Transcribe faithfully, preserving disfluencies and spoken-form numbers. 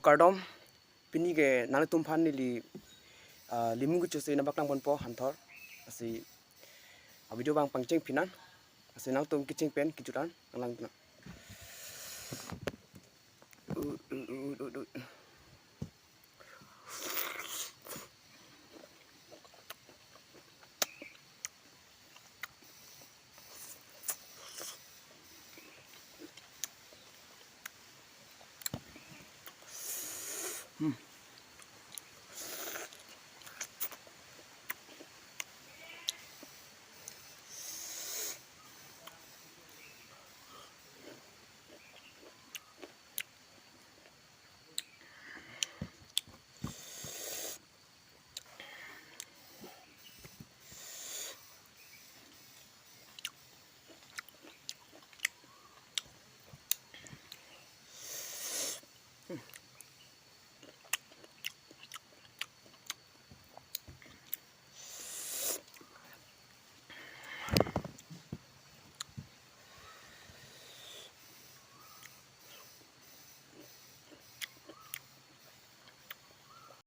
Kardom, pini ke nanglitum aphan neli, ah, limung kechosi nangpaklang ponpo Hanthor. Lasi, ah, video abang pangcheng pinan. Lasi nangtum kecheng pen kejut an nanglang pinan.